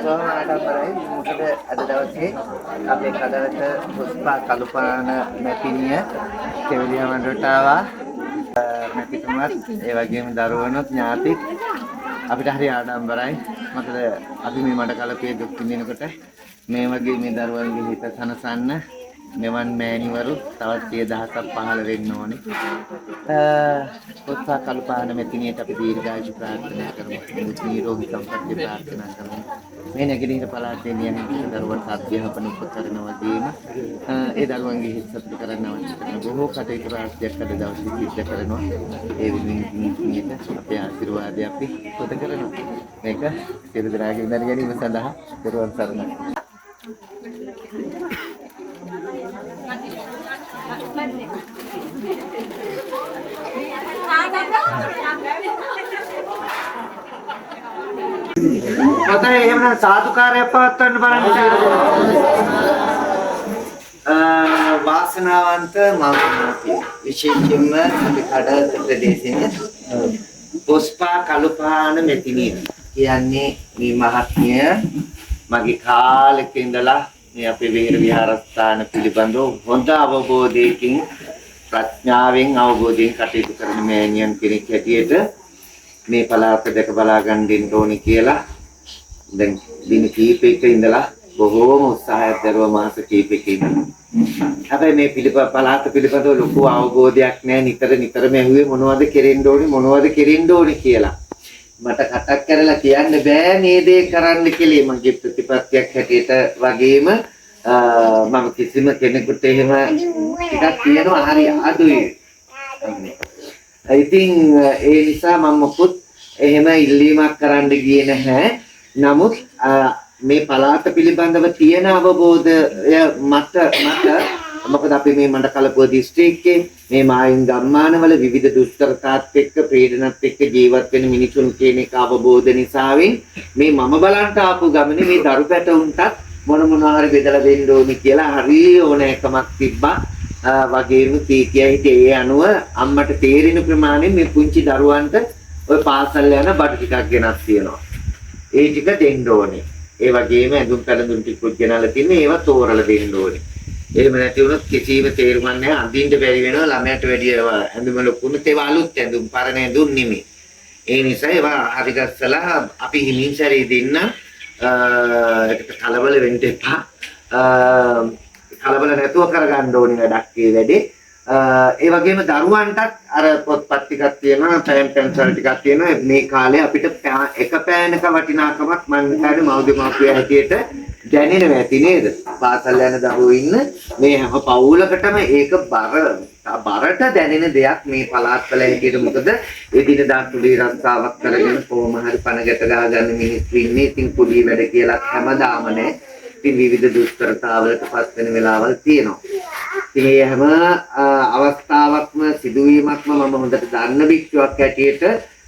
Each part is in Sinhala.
බොහොම ආඩම්බරයි. මොකද අද දවසේ අපේ කඩවත පුෂ්පා කළුපාන මැතිණිය කෙවිලියා මණ්ඩලට ආවා. මැතිතුමත් ඒ වගේම දරුවනුත් ඥාතිත් අපිට හරි ආඩම්බරයි. මොකද අපි මේ මඩ කලපේ දුක් විඳිනකොට මේ වගේ මේ දරුවන්ගේ හිත සනසන්න මෙවන් මෑණිවරු තවත් සිය දහසක් පහළ වෙන්න ඕනේ. පුෂ්පා කළුපාන මැතිණියට අපි දීර්ඝායුෂ ප්‍රාර්ථනා කරමු. නිරෝගී සම්පන්නිය ප්‍රාර්ථනා කරමු. මේ නැගෙනහිර පළාතේ නියමිත දරුවන්ට අධ්‍යාපන උපකරණ වගේම ඒ දරුවන්ගේ හිත සතුට කරන්න අවශ්‍ය කරන බොහෝ කටයුතු රාශියක් අද දවසේ සිද්ධ කරනවා. ඒ වෙනුවෙන් අපේ ආශිර්වාදය අපි පොත කරනවා. මේක සියලු දෙනාගේම දැන ගැනීම සඳහා දරුවන් සරණයි. හොඳයි, එහෙනම් සාදුකාරයක් පවත්වන්න බලන්න. වාසනාවන්ත මව්පියන් විශේෂයෙන්ම අපි කඩවත ප්‍රදේශයේ පුෂ්පා කළුපාන මෙතිනිය කියන්නේ මේ මහත්මිය මගේ කාලෙක ඉඳලා මේ අපේ විහෙර විහාරස්ථාන පිළිබඳව හොඳ අවබෝධයකින් ප්‍රඥාවෙන් අවබෝධයෙන් කටයුතු කරන මෑණියන් කෙනෙක් හැටියට මේ පළාත දැක බලා ගන්න දෙන්න ඕනේ කියලා දැන් දින කීපයක ඉඳලා බොහෝම උත්සාහයක් දරුවා මාස කීපයක ඉඳලා. හැබැයි මේ පළාත පිළිබඳව ලොකු අවබෝධයක් නෑ. නිතර නිතරම ඇහුවේ මොනවද කෙරෙන්න ඕනේ මොනවද කෙරෙන්න ඕනේ කියලා. මට කටක් කරලා කියන්න බෑ මේ දේ කරන්න කියලා. මගේ ප්‍රතිපත්තියක් හැටියට වගේම මම කිසිම කෙනෙකුට එහෙම ටිකක් කියනවා හරි අඩුයි. ඉතින් ඒ නිසා මම මොකුත් එහෙම ඉල්ලීමක් කරන්න ගියේ නැහැ. නමුත් මේ පළාත පිළිබඳව තියෙන අවබෝධය මත මොකද අපි මේ මඩකලපුව දිස්ත්‍රික්කයේ මේ මායින් ගම්මානවල විවිධ දුෂ්කරතාත් එක්ක පීඩනත් එක්ක ජීවත් වෙන මිනිසුන් කියන එක අවබෝධ නිසාවෙන් මේ මම බලන්ට ආපු ගමනේ මේ දරු පැටවුන්ටත් මොන මොනවා හරි බෙදලා දෙන්න ඕනි කියලා හරි ඕනෑකමක් තිබ්බා. වගේම කී කිය හිටියේ ඒ අනුව අම්මට තේරෙන ප්‍රමාණයෙන් මේ පුංචි දරුවන්ට ඔය පාසල් යන බඩු ටිකක් ගෙනත් තියෙනවා. ඒ ටික දෙන්න ඕනේ. ඒ වගේම ඇඳුම් පැළඳුම් ටිකක් ගෙනල්ලා තින්නේ ඒවා තෝරලා දෙන්න ඕනේ. එහෙම නැති වුණොත් කිසිම තේරුමක් නැහැ. අඳින්න බැරි වෙනවා. ළමයාට වැඩි ඒවා ඇඳුම ලොකු වුණොත් ඒවා අලුත් ඇඳුම් පරණ ඇඳුම් නෙමෙයි. ඒ නිසා ඒවා හරි ගස්සලා අපි හිමින් සැරේ දෙන්න. ඒකට කලබල වෙන්න එපා. කලබල නැතුව කරගන්න ඕනේ වැඩක් ඒ වැඩේ. ඒ වගේම දරුවන්ටත් අර පොත්පත් ටිකක් තියෙනවා, පෑන් පැන්සල් ටිකක් තියෙනවා. මේ කාලේ අපිට එක පෑනක වටිනාකමක් මං හිතන්නේ මව් දෙමාපිය හැටියට දැනෙනවා ඇති නේද? පාසල් යන දරුවෝ ඉන්න මේ හැම පවුලකටම ඒක බරට දැනෙන දෙයක් මේ පළාත්වල හැටියට. මොකද එදිනදා කුලී රස්සාවක් කරගෙන කොහොම හරි පණ ගැට ගහ ගන්න මිනිස්සු ඉන්නේ. ඉතින් කුලී වැඩ කියලා හැමදාම නෑ. ඉතින් විවිධ දුෂ්කරතාවලට පත් වෙන වෙලාවල් තියෙනවා. ඉතින් මේ හැම අවස්ථාවක්ම සිදුවීමක්ම මම හොඳට දන්න භික්ෂුවක් හැටියට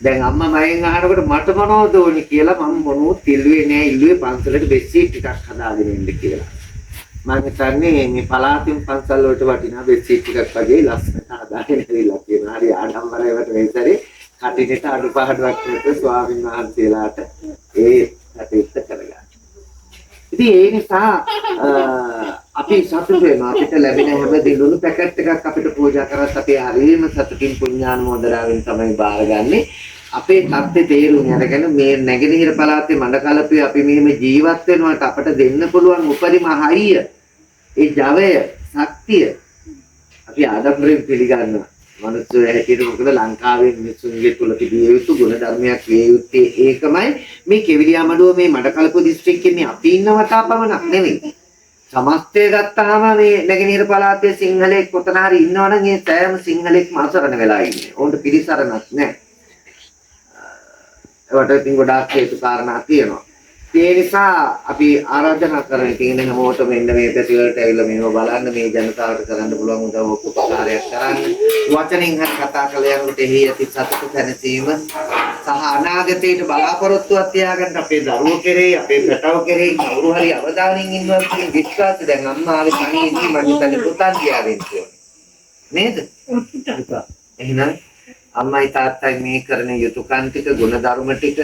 දැන් අම්මා මගෙන් අහනකොට මට මොනවද ඕනි කියලා මම මොනවත් ඉල්ලුවේ නෑ. ඉල්ලුවේ පන්සලට බෙඩ්ෂීට් ටිකක් හදාගෙන එන්න කියලා. මං හිතන්නේ මේ පළාතින් පන්සල් වලට වටිනා බෙඩ්ෂීට් ටිකක් වගේ ලස්සනට හදාගෙන ඇවිල්ලා තියෙනවා. හරි ආඩම්බරයි මට මේ සැරේ කටිනට අඩුපාඩුවක් නැතුව ස්වාමීන් වහන්සේලාට ඒ කටයුත්ත කරගන්න. ඉතින් ඒ නිසා අපි සතුටු වෙනවා. අපිට ලැබෙන හැම දිනුණු පැකට් එකක් අපිට පූජා කරත් අපි හරියම සතුටින් පුණ්‍යානුමෝදනාවෙන් තමයි බාරගන්නේ. අපේ තත්ත්වය තේරුම් අරගෙන මේ නැගෙනහිර පළාතේ මඩකලපුවේ අපි මෙහෙම ජීවත් වෙනවට අපට දෙන්න පුළුවන් උපරිම හයිය, ඒ ජවය, ශක්තිය අපි ආඩම්බරයෙන් පිළිගන්නවා. මනුස්සය හැටියට මොකද ලංකාවේ මිනිස්සුන්ගේ තුල තිබිය යුතු ගුණ ධර්මයක් විය යුත්තේ ඒකමයි. මේ කෙවිලියාමඩුව මේ මඩකලපුව දිස්ත්‍රික්කයේ මේ අපි ඉන්න වටා පමණක් නෙවෙයි. සමස්තය ගත්තාම මේ නැගෙනහිර පළාතේ සිංහලෙක් කොතන හරි ඉන්නවා නම් ඒ සෑම සිංහලෙක්ම අසරණ වෙලා ඉන්නේ. ඔවුන්ට පිළිසරණක් නැහැ. ඒවට ඉතින් ගොඩාක් හේතු කාරණා තියෙනවා. ඒ නිසා අපි ආරාධනා කරන ඉතින් හැමෝටම එන්න මේ පැති වලට ඇවිල්ලා මේව බලන්න, මේ ජනතාවට කරන්න පුළුවන් උදව් උපකාරයක් කරන්න. වචනෙන් හරි කතා කළ යනකොට එහි ඇති සතුට සැනසීම සහ අනාගතයට බලාපොරොත්තුවක් තියාගන්න අපේ දරුවෝ කෙරෙහි, අපේ පැටව් කෙරෙහි කවුරු හරි අවධානයෙන් ඉන්නවා කියන විශ්වාසය. දැන් අම්මා ආවේ තනියෙන් ඉන්නේ, මං හිතන්නේ පුතා දිහා වෙන්න ඕනේ නේද? එහෙනම් අම්මයි තාත්තයි මේ කරන යුතුයකම් ටික, ගුණධර්ම ටික,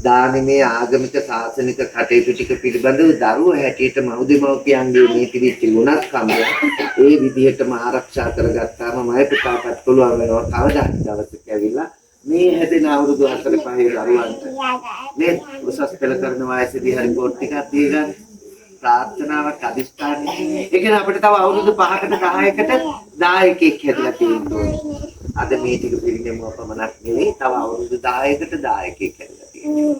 දානමය ආගමික සාසනික කටයුතු ටික පිළිබඳව දරුවෝ හැටියට මව් දෙමව්පියන්ගේ මේ තිබිච්ච ගුණස්කන්ධය ඒ විදිහටම ආරක්ෂා කරගත්තාම මය පුතාටත් පුළුවන් වෙනවා කවදා හරි දවසක ඇවිල්ලා මේ හැදෙන අවුරුදු 4 5 දරුවන්ට මේ උසස් පෙළ කරන වයසේදී හරි පොත් ටිකක් දී ගන්න ප්‍රාර්ථනාවක් අදිෂ්ඨානයක්. ඒ කියන්නේ අපිට තව අවුරුදු 5කට 10කට දායකයෙක් හැදලා තියෙන්න ඕනේ. අද මේ ටික පිළිගැමුව පමණක් නෙවෙයි, තව අවුරුදු 10කට දායකයෙක් හැදලා තියෙනවා.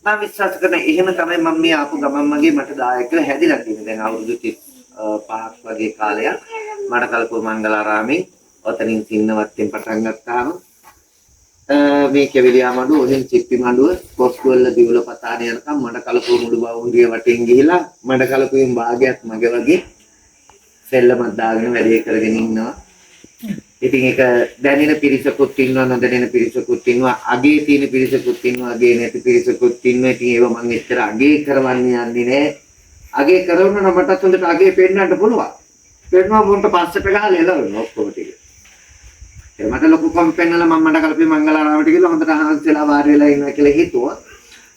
මම විශ්වාස කරන එහෙම තමයි මම මේ ආපු ගමන් මගේ මට දායකයෝ හැදිලා තියෙන්නේ. දැන් අවුරුදු 35ක් වගේ කාලයක් මට කල්පුව මංගලාරාමේ ඔතනින් සින්නවත්තෙන් පටන් ගත්තාම මේ කෙවිලියා මඩුව, ඔහෙන් චිප්පි මඩුව, කොස්කුවල්ල දිවුල පතාන යනකම් මඩ කලපුව මුළු බවුන්ඩිය වටෙන් ගිහිලා මඩ කලපුවෙන් භාගයක් මගේ වගේ සෙල්ලමක් දාගෙන වැඩේ කරගෙන ඉන්නවා. ඉතින් ඒක දැනෙන පිරිසකුත් ඉන්නවා, නොදැනෙන පිරිසකුත් ඉන්නවා, අගේ තියෙන පිරිසකුත් ඉන්නවා, අගේ නැති පිරිසකුත් ඉන්නවා. ඉතින් ඒව මං එච්චර අගේ කරවන්න යන්නේ නෑ. අගේ කරවන්න නම් මටත් හොඳට අගේ පෙන්නන්න පුළුවන්. පෙන්නුවා මුන්ට පස්සට ගහලා එලවනවා ඔක්කොම ටික. ඒ මට ලොකු කම් පෙන්නලා මම මඩ කලපේ මංගලාරාමයට ගිහලා හොඳට හන්සලා වාඩි වෙලා ඉන්නවා කියලා හිතුවා.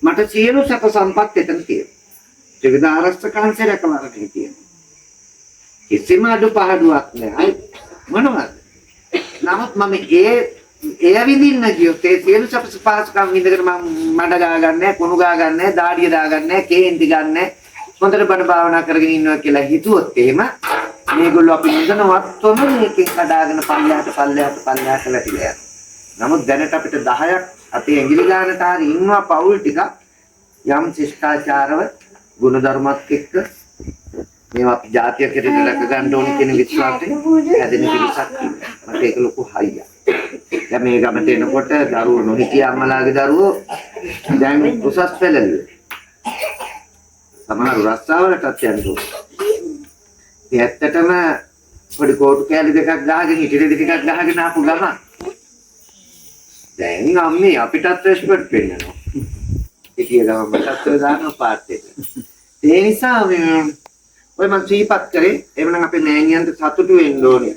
මට සියලු සැප සම්පත් එතන තියෙනවා. ත්‍රිවිධ ආරක්ෂක අංශය රැකවරණේ තියෙනවා. කිසිම අඩුපාඩුවක් නෑ. මොනවද? නමුත් මම ඒ එය විඳින්න ගියොත් ඒ සියලු සැප පහසුකම් විඳගෙන මම මඩ ගා ගන්නෑ, කුණු ගා ගන්නෑ, දාඩිය දා ගන්නෑ, කේන්ති ගන්නෑ, හොඳට බණ භාවනා කරගෙන ඉන්නවා කියලා හිතුවොත් එහෙම මේගොල්ලෝ අපි නොදැනුවත්වම මේකෙන් කඩාගෙන පල්ලෙහාට පල්ලෙහාට පල්ලෙහාට වැටිලා යනවා. නමුත් දැනට අපිට 10ක් අපේ ඇඟිලි ගානට හරි ඉන්නවා පවුල් ටිකක් යම් ශිෂ්ටාචාරව ගුණධර්මත් එක්ක මේවා අපි ජාතියක් හැටියට රැක ගන්න ඕනේ කියන විශ්වාසයෙන් හැදෙන පිරිසක් ඉන්නවා. මට ඒක ලොකු හයියක්. දැන් මේ ගමට එනකොට දරුවෝ නොහිටිය අම්මලාගේ දරුවෝ දැන් උසස් පෙළ ලියනවා. සමහර රස්සාවලටත් යන්න ඕනේ. ඉතින් ඇත්තටම පොඩි කෝටු කෑලි දෙකක් ගහගෙන ඉටි රෙදි ටිකක් ගහගෙන ආපු ගම දැන් අම්මේ අපිටත් රෙස්පෙක්ට් පෙන්නනවා. හිටිය ගම මටත් ඔය දානවා පාත් එක. ඒ නිසා මේ ඔය මං සිහිපත් කරේ එහෙමනම් අපේ මෑණියන්ට සතුටු වෙන්න ඕනේ.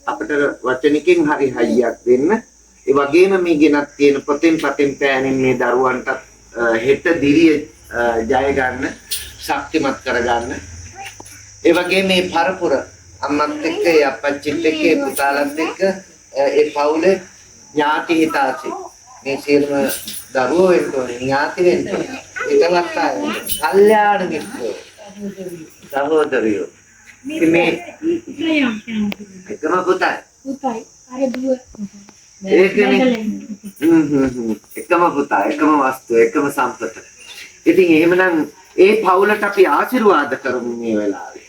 අපිට වචනකින් හරි හයියක් දෙන්න. ඒ වගේම මේ ගෙනත් තියෙන පොතෙන් පතෙන් පෑනෙන් මේ දරුවන්ටත් හෙට දිරිය ජය ගන්න ශක්තිමත් කරගන්න. ඒ වගේම මේ පරපුර අම්මත් එක්ක, ඒ අප්පච්චිත් එක්ක, ඒ පුතාලත් එක්ක, ඒ පවුලේ ඥාති හිතාසි මේ සියලුම දරුවෝ වෙන්න ඕනේ, ඥාති වෙන්න ඕනේ, හිතවත් අය වෙන්න ඕනේ, කල්යාණ මිත්‍රයෝ, සහෝදරයෝ. ඉතින් මේ එකම පුතයි. පුතයි අර දුව. ඒකනේ. හ්ම් හ්ම් හ්ම්. එකම පුතා, එකම වස්තුව, එකම සම්පත. ඉතින් එහෙමනම් ඒ පවුලට අපි ආශිර්වාද කරමු මේ වෙලාවේ.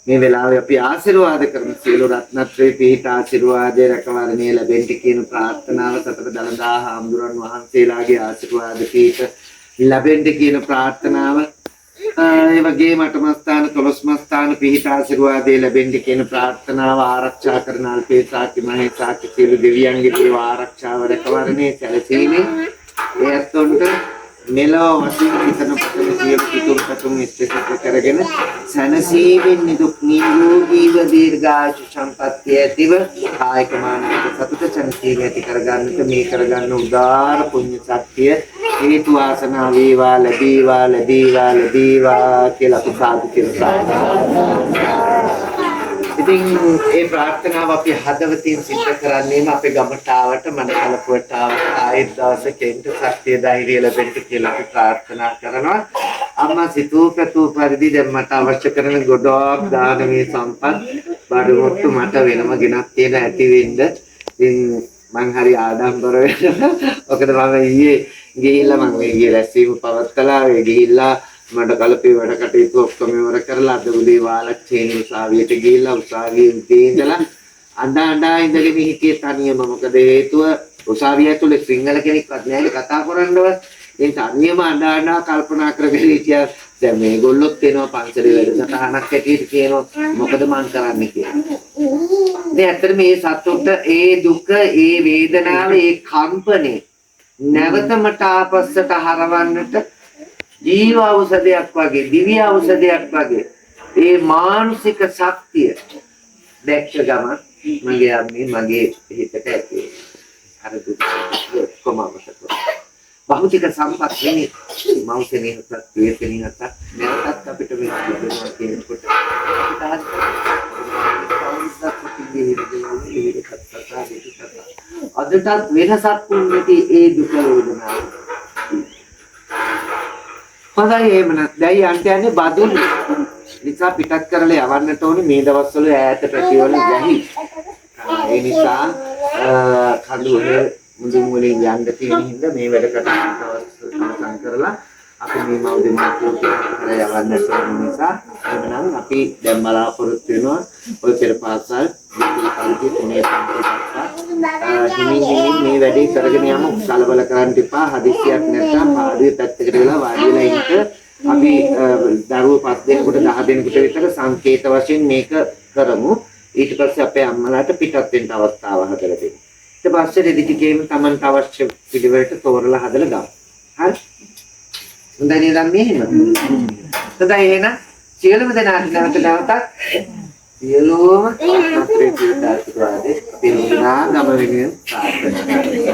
මේ වෙලාවේ අපි ආශිර්වාද කරමු සියලු රත්නත්‍රේ පිහිට ආශිර්වාදය රැකවරණය ලැබෙන්න කියන ප්‍රාර්ථනාව, සතර දළදා හාමුදුරන් වහන්සේලාගේ ආශිර්වාද පිහිට ලැබෙන්න කියන ප්‍රාර්ථනාව, ඒ වගේම අටමස්ථාන තොලොස්මස්ථාන පිහිට ආශිර්වාදය ලැබෙන්න කියන ප්‍රාර්ථනාව, ආරක්ෂා කරන අල්පේ සාක්‍ය මහේ සාක්‍ය සියලු දෙවියන්ගේ දේව ආරක්ෂාව රැකවරණය සැලසීමෙන් ඒ ඇත්තොන්ට මෙලොව වශයෙන් හිතන පතන සියලු පිටුම් පැතුම් ඉෂ්ට සිද්ධ කරගෙන සැනසීමෙන් නිදුක් නිරෝගීව දීර්ඝායු සම්පන්නිය ඇතිව කායික මානසික සතුට සැනසීම ඇති කරගන්නට මේ කරගන්න උදාර පුණ්‍ය ශක්තිය හේතු වාසනා වේවා, ලැබේවා, ලැබේවා, ලැබේවා කියලා අපි සාදු කියලා ප්‍රාර්ථනා කරනවා. ඉතින් ඒ ප්‍රාර්ථනාව අපි හදවතින් සිද්ධ කරන්නේම අපේ ගමට ආවට, මඩ කලපුවට ආවට ආයෙත් දවසක එන්න ශක්තිය ධෛර්යය ලැබෙන්න කියලා අපි ප්‍රාර්ථනා කරනවා. අම්මා සිතූ පැතූ පරිදි දැන් මට අවශ්‍ය කරන ගොඩාක් දානමය සම්පත් බඩමුට්ටු මට වෙනම ගෙනත් තියෙන ඇති වෙන්න. ඉතින් මං හරි ආඩම්බර වෙනවා. මොකද මම ඊයේ ගිහිල්ලා මං ඊයේ රැස්වීම පවත්තලා ඒ ගිහිල්ලා මඩ කලපේ වැඩ කටයුතු ඔක්කොම ඉවර කරලා අද උදේ වාලක්ෂේන උසාවියට ගිහිල්ලා උසාවියේ උදේ ඉඳලා අඬ අඬා ඉඳගෙන හිටියේ තනියම. මොකද හේතුව උසාවිය ඇතුලේ සිංහල කෙනෙක්වත් නෑනේ කතා කරන්නවත්. ඒ තනියම අඬ අඬා කල්පනා කරගෙන හිටියා දැන් මේගොල්ලොත් එනවා පන්සලේ වැඩසටහනක් හැටියට කියනවා මොකද මං කරන්නේ කියලා. ඉතින් ඇත්තට මේ සතුට, ඒ දුක, ඒ වේදනාව, ඒ කම්පනේ නැවත මට ආපස්සට හරවන්නට ජීව ඖෂධයක් වගේ, දිව්‍ය ඖෂධයක් වගේ ඒ මානසික ශක්තිය දැක්ක ගමන් මගේ අම්මේ මගේ හිතට ඇති වුණා. අර දුක ඔක්කොම අමතක වුණා. භෞතික සම්පත් නෙමෙයි මව් සෙනෙහසත් පිය සෙනෙහසත් නැවතත් අපිට මේ ලැබෙනවා කියනකොට අපිට අදටත් වෙනසක් වුනේ ඒ දුක වේදනාව. හොඳයි, එහෙමනම් දැන් යන්න යන්නේ බදුල් නිසා පිටත් කරලා යවන්නට ඕනේ. මේ දවස්වල ඈත පැතිවල වැහි. ඒ නිසා කඳු වල මුදුන් වලින් යන්න තියෙන හින්දා මේ වැඩ කටයුතු අවසන් කරලා අපි මේ මව් දෙමාපියෝ කර යවන්නට ඕන නිසා එහෙමනම් අපි දැන් බලාපොරොත්තු වෙනවා ඔය පෙර පාසල් දෙකේ පන්ති තුනේ පන්ති දක්වා හිමින් හිමින් මේ වැඩේ කරගෙන යමු. කලබල කරන්න එපා. හදිසියක් නැත්තම් පාඩුවේ පැත්තකට වෙලා වාඩි වෙලා ඉන්න. අපි දරුවෝ 5 දෙනෙකුට 10 දෙනෙකුට විතර සංකේත වශයෙන් මේක කරමු. ඊට පස්සේ අපේ අම්මලාට පිටත් වෙන්න අවස්ථාව හදලා දෙමු. ඊට පස්සේ රෙදි ටිකේම Tamanට අවශ්‍ය පිළිවෙලට තෝරලා හදලා ගමු. හරි? හොඳයි නේද අම්මේ එහෙම? හොඳයි, එහෙනම් සියලුම දෙනාට නැවත නැවතත් සියලුම රත්නත්‍රයේ පිහිටා ආශිර්වාදේ අපි ගම වෙනුවෙන් ප්‍රාර්ථනා කරනවා.